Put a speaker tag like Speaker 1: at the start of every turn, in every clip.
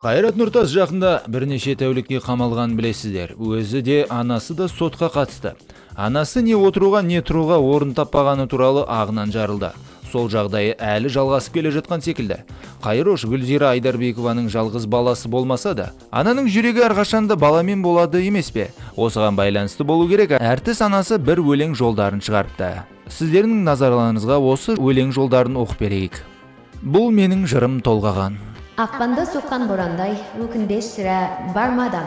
Speaker 1: Қайрат Нұртас жақында бірнеше тәулікке қамалғанын білесіздер. Өзі де, анасы да сотқа қатысты. Анасы не отыруға, не тұруға орын таппағаны туралы ағынан жарылды. Сол жағдайы әлі жалғасып келе жатқан секілді. Қайрош Гүлзира Айдарбекованың жалғыз баласы болмаса да, ананың жүрегі әрқашанда баламен болады емес пе? Осыған байланысты болу керек, әртіс анасы бір өлең жолдарын шығарыпты. Сіздердің назарларыңызға осы өлең жолдарын оқып берейік. Бұл менің жырым толғаған.
Speaker 2: Ақпанда соққан борандай, өкінбес сірә бар ма адам?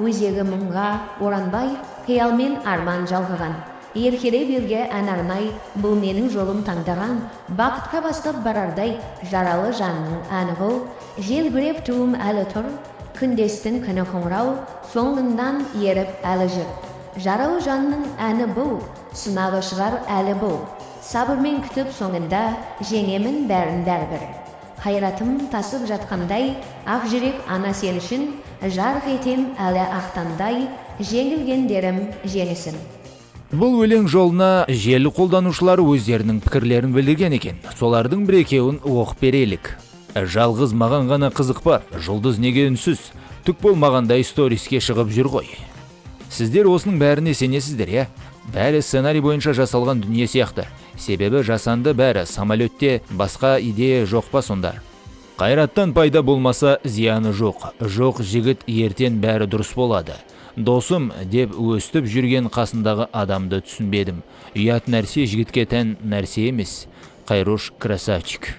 Speaker 2: Өзегі мұңға оранбай, қиялмен арман жалғаған. Еркелеп елге ән арнай, бұл менің жолым таңдаған, бақытқа бастап барардай, жаралы жанның әні бұл. Желбіреп туым әлі тұр, күндестің күні қоңырау, соңынан еріп әлі жүр. Жаралы жанның әні бұл, сынағы шығар әлі бұл. Сабырмен күтіп соңында, жеңемін бәрін бәрібір. Қайратым тасып жатқандай, ақ жүрек ана сен үшін, жарық етем әлі ақтандай, жеңілгендерім жеңісім.
Speaker 1: Бұл өлең жолына желі қолданушылары өздерінің пікірлерін білдірген екен. Солардың бір-екеуін оқып берелік. Жалғыз маған ғана қызық бар. Жұлдыз неге үнсіз? Түк болмағандай сториске шығып жүр ғой. Сіздер осының бәріне сенесіздер, иә? Бәрі сценарий бойынша жасалған дүние сияқты. Себебі жасанды бәрі, самолетте басқа идея жоқ па сонда? Қайраттан пайда болмаса, зияны жоқ. Жоқ жігіт, ертең бәрі дұрыс болады. Досым деп өстіп жүрген қасындағы адамды түсінбедім. Ұят нәрсе, жігітке тән нәрсе емес. Қайрош красавчик.